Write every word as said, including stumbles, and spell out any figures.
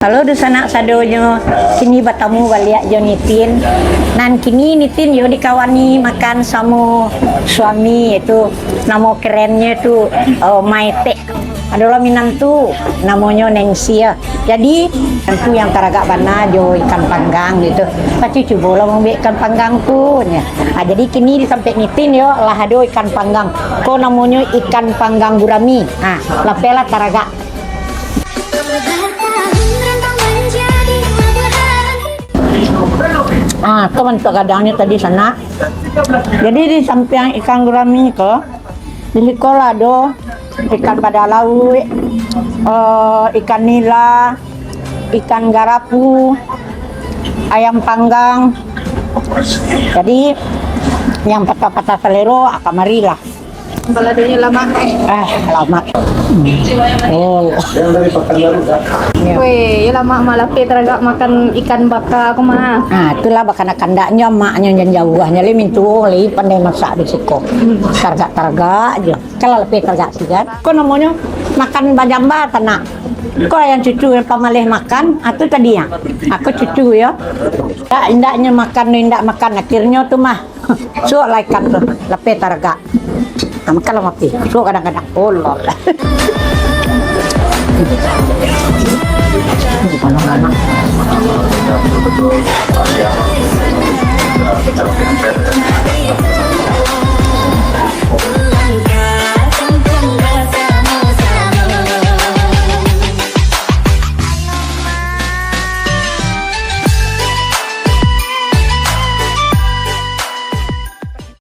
Halo dunsanak sadonyo, kini batamu baliak jo Nitin. Nan kini Nitin yo dikawani makan samo suami, yaitu namo kerennyo tu, eh, Maetek. Ado lo minantu, namonyo Nancy yo. Jadi, minantu yang taragak bana jo ikan panggang gitu. Pasti cubolah mambuek ikan panggang tu, nyo. Ah, jadi kini di tampek Nitin yo lah ado ikan panggang. Ko namonyo ikan panggang gurami. Ah, lapeh lah taragak. Ah, ko bantuak gadangnyo tadi sanak. Jadi di sampiang ikan gurami ko, di siko lah ado ikan bada lauik, eh, ikan nila, ikan garapu, ayam panggang. Jadi, yang patah-patah salero, ah, kamarilah. Baladonyo lamak. Ah, lamak. Oh. Weh, yo lamak mah, lapeh taragak makan ikan baka ko mah. Ah, itulah bakanak-kanaknyo, maknyo jan jauah nyo lai mintuo lai pandai masak di siko. Taragak-taragak jo. Kalau lapeh taragak tu kan. Ko namonyo makan bajamba tanak. Ko yang cucu yang pamaleh makan, ah, tu tadi yang. Aku cucu yo. Tak, indaknyo makan, indak makan, akhirnyo tu mah. Suok lah ikan tu, lapeh taragak. Nah, makan lah mati. Suok kadang-kadang. Oh, lol.